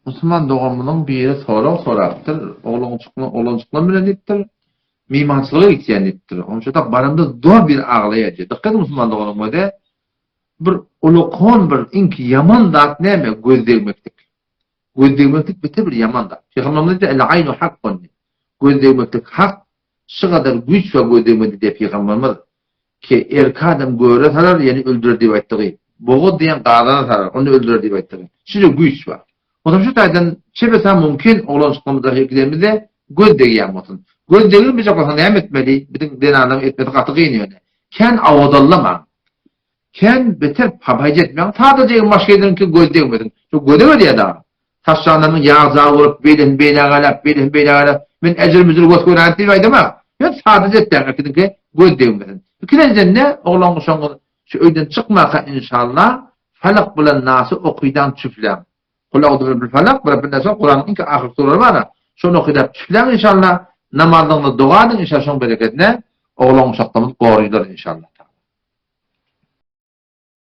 Musulman doganymyzyň biri sorag sorapdyr, oglanjyklar oglanjyklar bilen diýipdir, myhmançylyga gitýän diýipdir. Onça-da baramda zor bir aglaýar diýýär. Dykgat ediň musulman doganyň özi bir ulakon bir iňki ýaman zat näme? Göz degmeklik. Göz degmeklik beter bir ýaman zat. Pygamberimiz diýdi, El-aýnu hakkun diýdi. Göz degmeklik hak, şu gadar güýç bar göz degmede diýdi Pygamberimiz. Ki erki adam göre salar, ýani öldürer diýip aýtdygy. Bogaz diýen gazana salar, ony öldürer diýip aýtdygy. Şeýle güýç bar. Onsoň şu taýdan çebesa mümkin oglanjyklarymyzda gidenimizde göz degýän bolsun. Göz degirmejek bolsaň näme etmeli? Biziň zenanlaryň etmesi gaty kyn ýöne. Kän awadallamaň. Kän beter papaýja etmäň. Sadaja egin başga edeniňki göz degmesin. Şu göze gelýär dagy. Saçlaryndan ýag jag bolup, beýlesini beýläk aýlap, beýlesini beýläk aýlap, men äjir-müjür gös göräýin diýip aýdamok. Ýöne sadaja etmäň, erkediňki göz degmesin. Ikilenjende oglan-uşagyňyz şu öýden çykmaka inşallah Falak bilen Nasy okydaň çüfläň. Kul auzu birabbil falak, birabbil nas Kuranyň iň ahyrky suralary bar-a. Şony okydap çüfläň inşallah. Namazyňyzda doga ediň inşallah şoň berekedine oglan-uşaklarymyz gorylar inşallah.